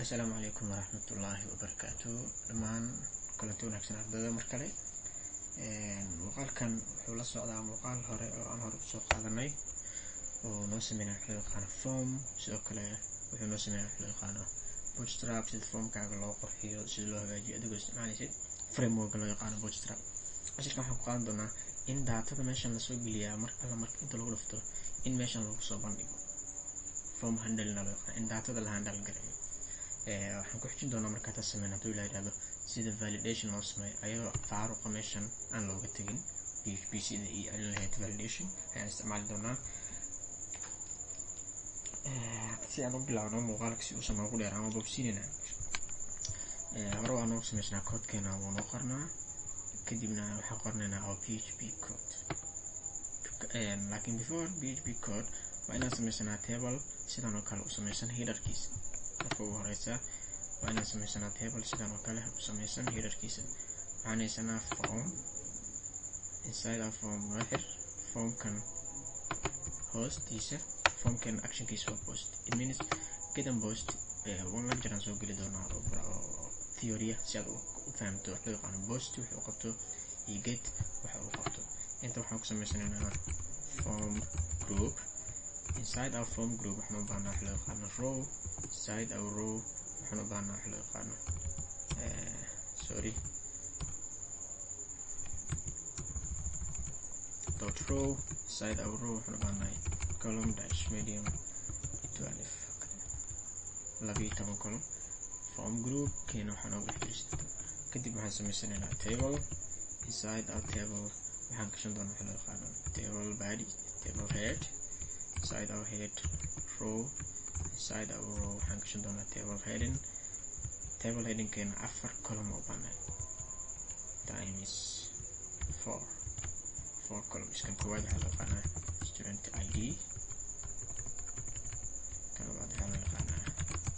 Asalaamu calaykum waraxmatullaahi wabarakaatu. Dhammaan kulanti wanaagsan ardayda. Mar kale muuqaalkan wuxuu la socdaa muuqaal hore oo aan hore usoo qaadanay oo noo sameynaya wax loo yaqaano form. Sidoo kale wuxuu noo sameynaya wax loo yaqaano Bootstrap, sida formkaaga loo qurxiyo, sida loo hagaajiyo adigoo isticmaalaysid frameworka loo yaqaano Bootstrap. Cashirkan waxaan ku qaadan doonaa in daatada meeshan lasoo geliyaa, mar alla marka inta lagu dhufto, in meeshan lagu soo bandhigo, form handlena loo yaqaano, in daatada la handle gareeyo. Waxaan ku xijin doonaa markaa taas sameyn, hadduu Ilaah yidhahdo, sida validation loo sameeyo ayadoo faaruqa meeshan aan looga tegin. PHP sida iyo celin lahayd validation ayaan isticmaali doonaa si aan u bilaabno muuqaalka, si uusan noogu dheer ama bobsiinayna. Hore waa noogu sameysnaa codekeena, wuu noo qornaa. Kadibna waxaan qornaynaa our PHP code, laakiin before PHP code waa inaan sameysanaa table sidan oo kale u sameysan headerkiisa. Marka ugu horeysa waa inaan sameysanaa table sidan oo kale u sameysan headerkiisa. Waxaan haysanaa form. Inside our form noo xir formkan hoostiisa. Formkan actionkiisa waa post. It means get and post. One lecture aan soo geli doonaa oo theory si aad u fahamto wax loo yaqaano post wuxuu qabto iyo get waxa uu qabto. Inta waxaan ku sameysanaynaa form group. Inside our form group waxaan u baahnaa wax loo yaqaano row. Inside our row waxaan u baahnaa wax loo yaqaano, sorry, dot row. Inside our row waxaan u baahnaa column dash medium 12, 12 column. Form group keena waxaan ugu dhex jira. Kadib waxaan sameysanaynaa table. Inside our table waxaan gashan doonaa waxa loo yaqaano table body, table head. Inside our head, row. Inside our row waxaan gashan doonaa table heading. Table headingkeena afar column oo baanahay, times four, four columns. Kan koowaad waxaa loo yaqaanaa student ID, kan labaad waxaa loo yaqaanaa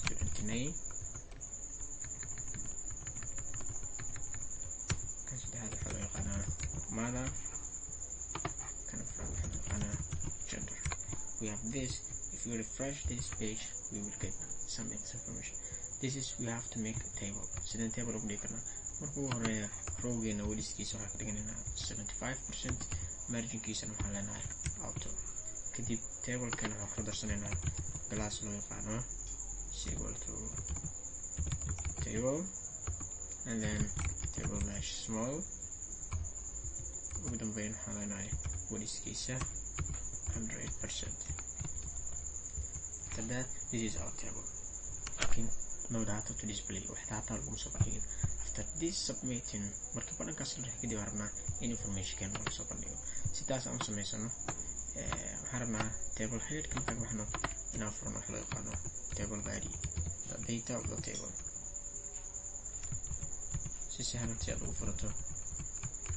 student name, kan saddexaad waxaa loo yaqaanaa mother, kan afraad waxaa loo yaqaanaa gender. We have this. If we refresh this page, we will get some information. This is, we have to make a table. Sideen table ugu dhigi karnaa? Marka ugu horeeya rowgeena widthkiisa waxaan ka dhiganaynaa 75%, marginkiisana waxaan leenahay auto. Kadib tablekeena waxaan ku darsanaynaa class loo yaqaano is equal to table and then table dash small. Ugu dambeyn waxaan leenahay widthkiisa 100%. After that, this is our table. Laakiin no data to display, wax data laguma soo bandhigin. After this submitting, markii badhankaas la riixo kadib, waxaan rabnaa in informationkeena lagu soo bandhigo. Si taas aan u sameysano, waxaan rabnaa table headka markaan baxno inaan furno wax loo yaqaano table body, the data of the table. Si sahlan si aad ugu furato,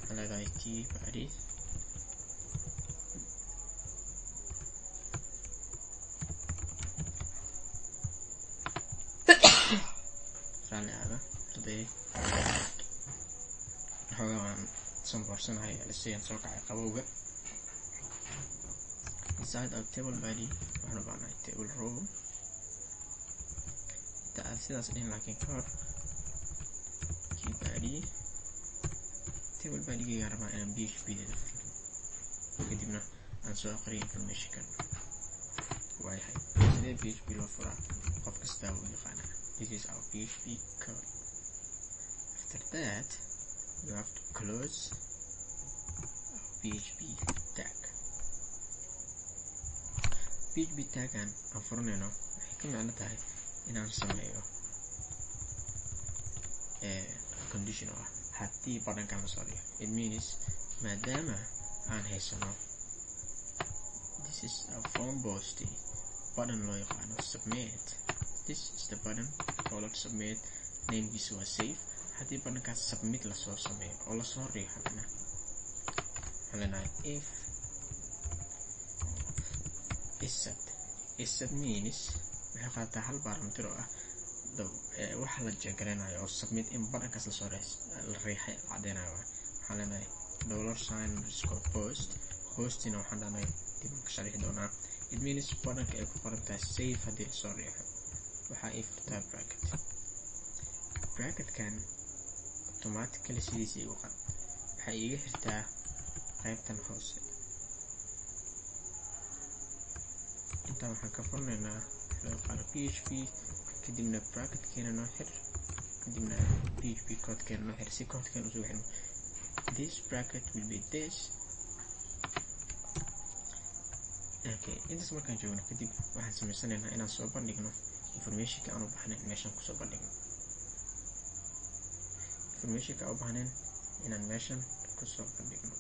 waxaan leedahay t body. Raalli aada arday, waxoogaa waan sanboorsanahay, alisayaan soo kacay qabowga. Inside our table body waxaan u baahnahay table row. Inta aad sidaas dhihin laakiin ka hor, t body, table bodygaygaan rabaa inaan PHP deeda furto, kadibna aan soo aqriyo informationkan. Waayahay, sidee PHP loo furaa? Qof kastaa wuu yaqaanaa. This is our PHP code. After that, you have to close our PHP tag. PHP tagan aan furanayno waxay ka micno tahay inaan sameeyo condition oo ah haddii badhankan lasoo dhigo. It means maadaama aan haysano, this is a form post button loo yaqaano submit. This is the button called submit, namekiisa waa save. Haddii badhankaas submit lasoo sameeyo oo lasoo riixo, macnaha waxaan leenahay if isset. Isset means waxay qaadataa hal parameter oo ah waxa la jegaranayo oo submit, in badhankaas lasoo la riixay cadeynayo. Waxaan leenahay dollar sign underscore post. Postina waxaan dhahnay dib aan ka sharixi doonaa. It means badhanka ay ku qoran tahay save haddii lasoo riixo. Waxaa ii furtaa bracket. Bracketkan automatically sidiisa igu qad. Waxaa iiga xirtaa qaybtan hoose. Intaan waxaan ka furnaynaa loo yaqaano PHP, kadibna bracketkeena noo xir, kadibna PHP codekeena noo xir si codekeena usoo xirmo. This bracket will be this. Okay, intaas markaan joogno kadib waxaan samaysanaynaa inaan soo bandhigno informationka aan u baahnayn meeshan kusoo bandhigno. Informationka aan u baahnayn inaan meeshan kusoo bandhigno.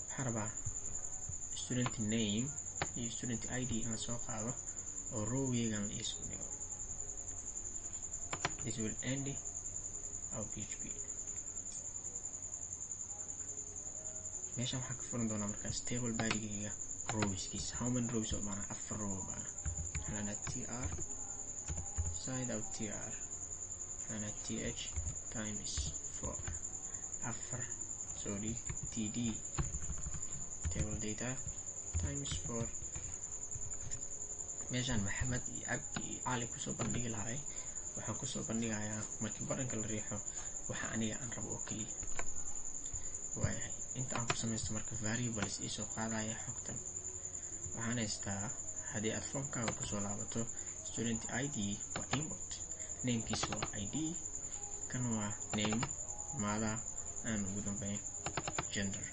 Waxaan rabaa student name iyo student ID in la soo qaado oo rowgeegan la iisoo dhigo. This will end our PHP. Meeshan waxaan ka furan doonaa markaas table bodigayga rowskiisa. How many rows oo baana? 4 row oo baana. Waxaan leenahay tr side out tr, waxaan leenahay th times 4, 4, sorry, td table data times 4. Meeshaan Maxamed iyo Cabdi iyo Cali kusoo bandhigi lahay, waxaan kusoo bandhigayaa markii badhanka la riixo waxa aniga aan rabo oo keliya. Waayahay, inta aan ku samaysto marka variables iisoo qaadaya xogtan. Waxaan haystaa haddii aad formkaaga kusoo laabato student ID waa input, namekiisa waa ID, kan waa name, mother, aan ugu dambeyn gender.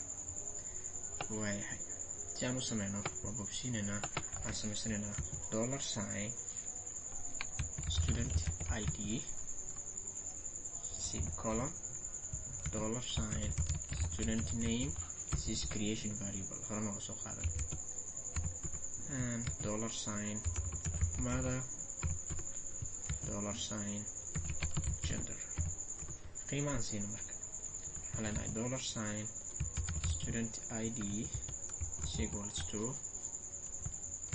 Waayahay, si aan u sameyno waa bobsiinaynaa. Waxaan samaysanaynaa dollar sign student ID semicolon dollar sign student name. This is creation variable, horena waa soo qaadan, and dollar sign mother, dollar sign gender. Qiima aan siino marka waxaan leenahay dollar sign student ID is equals to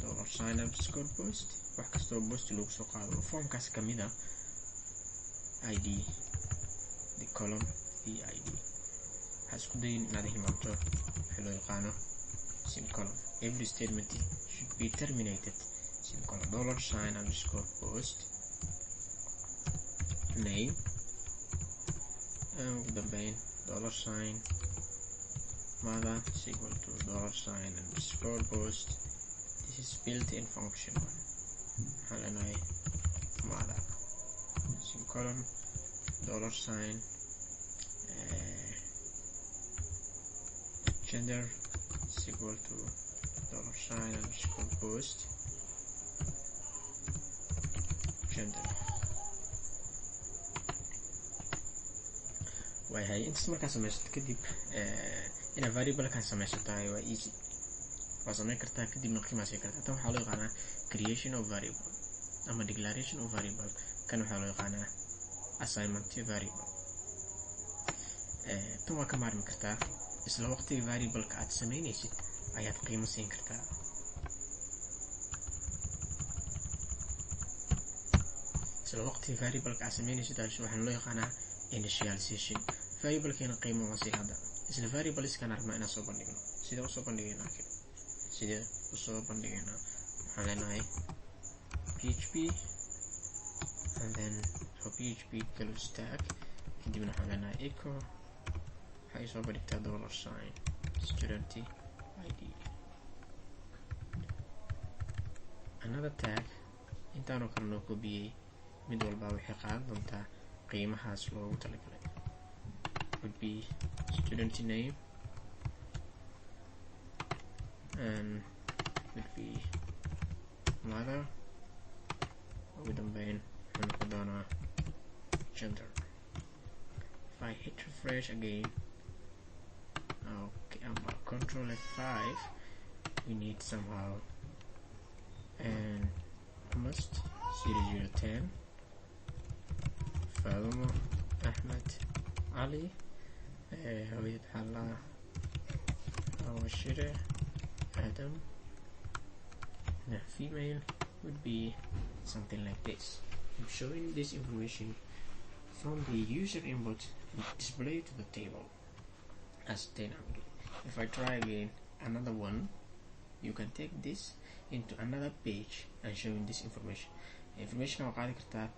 dollar sign underscore post. Wax kastoo post lagu soo qaado oo formkaas kamid ah ID, the column the ID. Waxaa isku dayin inaad hilmaamto waxa loo yaqaano semicolon. Every statement should be terminated semicolon. Dollar sign underscore post name, ugu dambeyn dollar sign mother is equal to dollar sign underscore post. This is built-in function. Waxaan leenahay mother semicolon dollar sign gender is equal to dollar sign underscore post gender. Waayahay, intaas markaa samaysato kadib inaad variablekan samaysato waa easy, waa samayn kartaa, kadibna qiimaa siin kartaa. Tan waxaa loo yaqaanaa creation of variable ama declaration of variable. Kan waxaa loo yaqaanaa assignment variable. Tan waa ka maarmi kartaa, isla waqtiga variableka aad samaynaysid ayaad qiimo siin kartaa. Isla waqtiga variableka aad samaynaysid waxaan loo yaqaanaa initialization. Variablekeena qiimo waan siin hadda. Isla variableskan rabnaa inaan soo bandhigno. Sidee usoo bandhigaynaa? Sidee usoo bandhigaynaa? Waxaan leenahay PHP and then for PHP close tag, kadibna waxaan leenahay echo, waxay soo bandhigtaa dollar sign student ID. Another tag intaanoo kale noo kobiyey, mid walba waxay qaadan doontaa qiimahaas loogu talagalay, would be student name and would be mother, ugu dambeyn wuxuu noqon doonaa gender. If I hit refresh again, okay, I'm control F5, we need somehow and almost 0010 Fadumo Ahmed Ali, hooyad xalla Awashire Adam, the female would be something like this. I'm showing this information from the user input display to the table as dynamically. If I try again another one, you can take this into another page and showing this information. Information waa qaadi kartaa,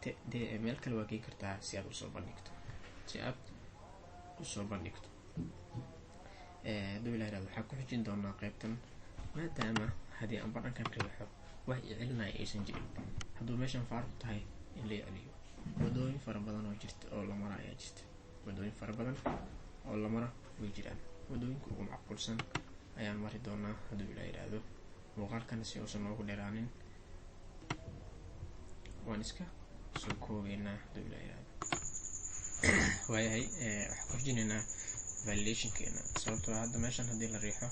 meel kale waa geyn kartaa si aad usoo bandhigto, si aad usoo bandhigto. Hadduu Ilaah yiraahdo, waxaan ku xijin doonaa qaybtan, maadaama haddii aan badhankan riixo wax i celinaya aysan jirin. Hadduu meeshan faaruq tahay, in la celiyo, wadooyin fara badan oo jirta oo la mara ayaa jirta. Wadooyin fara badan oo la mara way jiraan. Wadooyinka ugu macquulsan ayaan mari doonaa, hadduu Ilaah yiraahdo. Muuqaalkana si uusan noogu dheeraanin, waan iska soo koobeynaa, hadduu Ilaah yiraahdo. Waayahay, waxaan ku xijinaynaa validationkeena, sababtoo hadda meeshan haddii la riixo,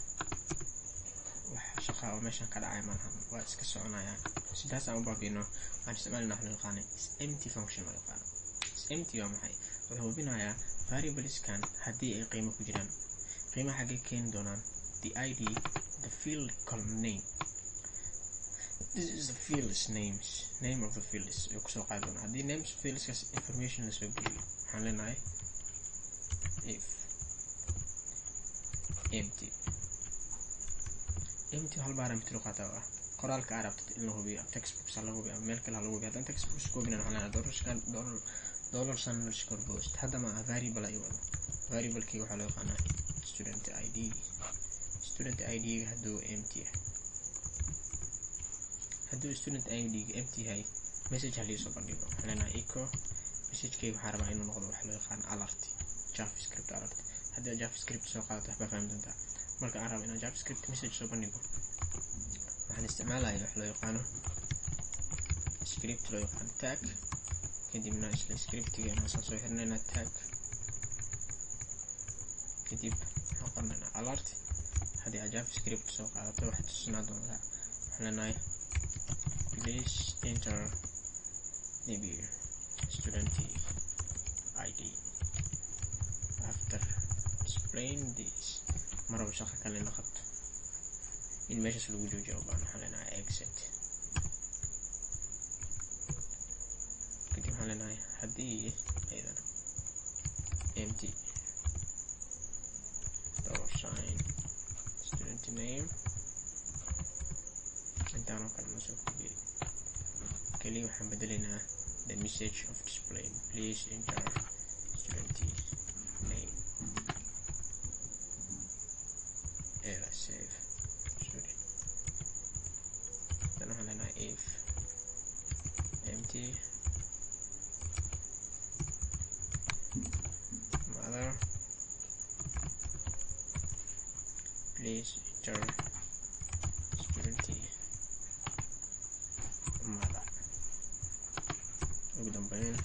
wax shaqa oo meeshan ka dhacay malahan, waa iska soconayaan. Sidaas aan u baabiino, waxaan isticmaalina wax loo yaqaano empty function loo yaqaano. Empty waa maxay? Wuxuu hubinayaa variableskan haddii ay qiimo ku jiraan. Qiimaha xaggee keeni doonaan? The id, the field column name. This is the fields names, name of the fields ayuu kusoo qaadi doonaa. Haddii names fieldskaas information lasoo geliyo, waxaan leenahay if empty. Empty hal parameter u qaataa oo ah qoraalka aad rabtid in la hubiyo. Textbox ha la hubiyo ama meel kale ha lagu hubiyo. Haddaan textbox ku hubinana, waxaan leenahay dollar dollar sign underscore post. Hadda ma aha variable ay wado. Variablekii waxaa loo yaqaanaa student id. Student id ga hadduu empty yahay, hadduu student id ga empty yahay, message ha liisoo bandhigo. Waxaan leenahay echo. Messagekeyga waxaa rabaa inuu noqdo wax loo yaqaano alert, JavaScript alert. Haddii aad JavaScript soo qaadato, waxbaa fahmi doontaa. Marka aan rabo inaan JavaScript message soo bandhigo, waxaan isticmaalaya wax loo yaqaano script loo yaqaano tag. Kadibna isla scriptigeena soo xirinaynaa tag. Kadib waxaan qornaynaa alert. Haddii aad JavaScript soo qaadato, waxaad tusinaa doontaa. Waxaan leenahay "Please enter maybe student id." After displaying this, maraba shaqo kale in la qabto, in meeshaas lagu joojiyo ubaan. Waxaan leenahay exit. Kadib waxaan leenahay haddii ayadana empty, dollar sign student name. Intaan oo kale ma soo kordhiyay, kaliya waxaan bedelaynaa the message of display "Please enter student name." Error, save, sorry. Then waxaan leenahay if empty, mother, please enter student mother. Ugu dambeyn,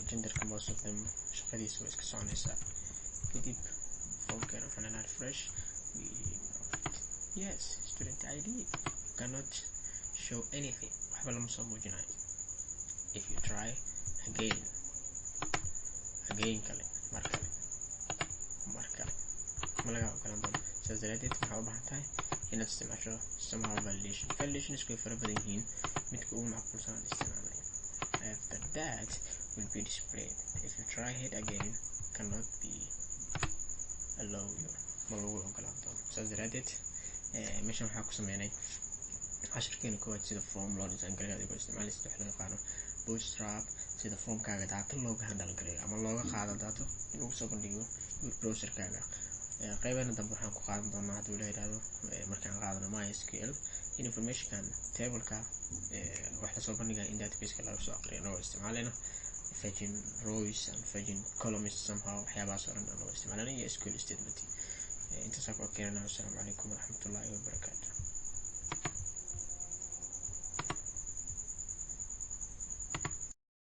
genderka most of them shaqadiisa way iska soconaysaa. Kadib formkeena waxaan leenahay refresh. We, yes, student id cannot show anything, waxba lama soo muujinayo. If you try again, again kale, mar kale, mar kale, ma laga ogolaan doono. Sidaas daraadeed waxaa u baahan tahay inaad isticmaasho somehow validation. Validation isku way fara badan yihiin, midka ugu macquulsan aad isticmaalnay. After that will be displayed. If you try it again, cannot be allow you, ma lagu ogolaan doono. Sidaas daraadeed meeshan waxaa ku sameynay cashirkeena koowaad, sida form loo design gareeyo adigoo isticmaalaysa wax loo yaqaano Bootstrap, sida formkaaga data looga handle gareeyo ama looga qaado data in lagu soo bandhigo browserkaaga. Qeybana dambe waxaan ku qaadan doonaa, hadduu la yidhaahdo, markaan qaadano MySQL, in informationkan tableka wax lasoo bandhigaya in databaseka laga soo aqriyo, anagoo isticmaalayna fetching rows and fetching columns somehow, waxyaabahaas oo dhan anagoo isticmaalayna iyo SQL statement. Intaasaa ku keenana. Assalaamu calaykum waraxmatullaahi wabarakaatu.